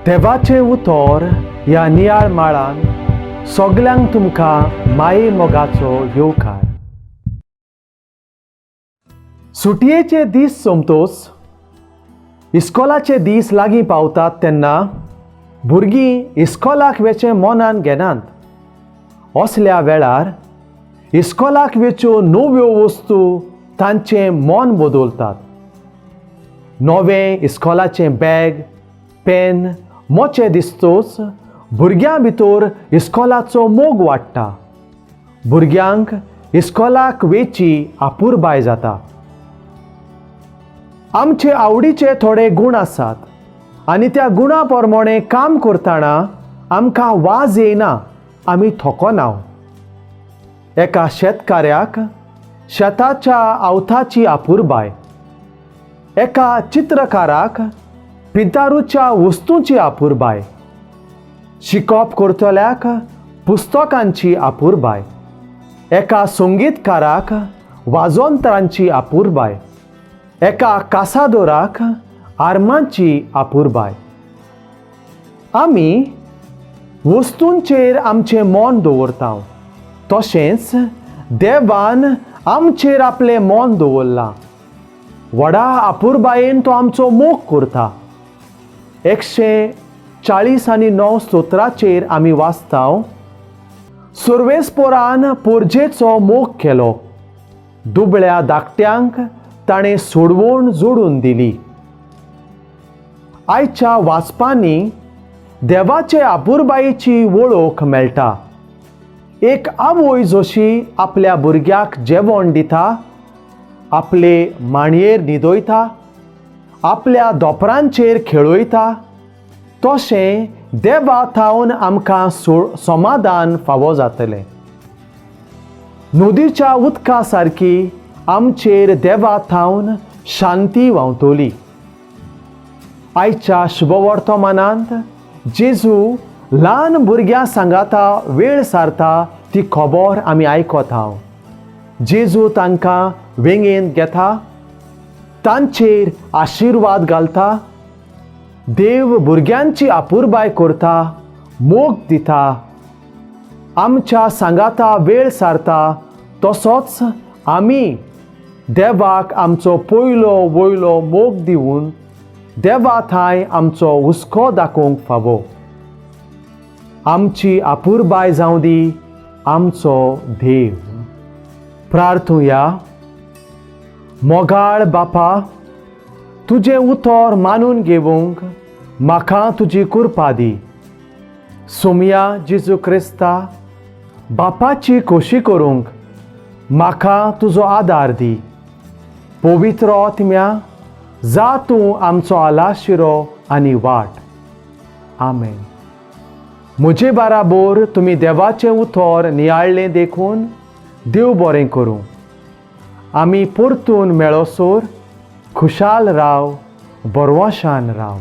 देवाचें उतर ह्या नियाळ माळान सगल्यांक तुमकां माये मोगाचो येवकार. सुटयेचे दीस सोमतोच इस्कोलाचे दीस लागीं पावतात तेन्ना भुरगीं इस्कोलाक वेचें मनान घेनात. असल्या वेळार इस्कोलाक वेच्यो नव्यो वस्तू तांचें मन बदलतात. नवें इस्कोलाचें बॅग, पेन, मोचे दिसतोच भुरग्यां भितर इस्कोलाचो मोग वाडटा. भुरग्यांक इस्कोलाक वेची आपुरबाय जाता. आमचे आवडीचे थोडे गूण आसात आनी त्या गुणा प्रमाणे काम करतना आमकां वाज येयना, आमी थोकोना. एका शेतकाऱ्याक शेताच्या आवताची आपुरबाय, एका चित्रकाराक पिंतारूच्या वस्तूंची आपुरबाय, शिकप करतल्याक पुस्तकांची आपुरबाय, एका संगीतकाराक वाजोंत्रांची आपुरबाय, एका कासादोराक आर्मांची आपुरबाय. आमी वस्तूंचेर आमचें मन दवरता, तशेंच देवान आमचेर आपलें मन दवरलां. व्हडा आपुरबायेन तो आमचो मोग करता. 149 स्तोत्राचेर आमी वाचता, सुर्वेसपोरान पोरजेचो मोग केलो, दुबळ्या धाकट्यांक ताणें सोडवण जोडून दिली. आयच्या वाचपांनी देवाचे आपुरबायेची वळख मेळटा. एक आवय जशी आपल्या भुरग्याक जेवण दिता, आपले मांडयेर न्हिदयता, आपल्या दोपरांचेर खेळयता, तशें देवा थावन आमकां समाधान फावो जातलें. नदीच्या उदका सारकी आमचेर देवा थावन शांती व्हांवतली. आयच्या शुभवर्तमानांत जेजू ल्हान भुरग्यां सांगाता वेळ सारता ती खबर आमी आयकत हांव. जेजू तांकां वेंगेंत घेता, तांचेर आशिर्वाद घालता. देव भुरग्यांची आपुरबाय करता, मोग दिता, आमच्या सांगाता वेळ सारता. तसोच आमी देवाक आमचो पयलो वयलो मोग दिवन देवा थांय आमचो हुस्को दाखोवंक फावो. आमची आपुरबाय जावं दी आमचो देव. प्रार्थुया. मोगाळ बापा, तुजें उतर मानून घेवंक म्हाका तुजी कृपा दी. सोमया जेजू क्रिस्ता, बापाची खोशी करूंक म्हाका तुजो आदार दी. पवित्र आत्म्या, जा तूं आमचो आलाशिरो आनी वाट. आमेन. म्हजे बाराबोर तुमी देवाचें उतर नियाळ्ळें देखून देव बरें करूं. आमी परतून मेळोसर खुशाल राव, बरवाशान राव.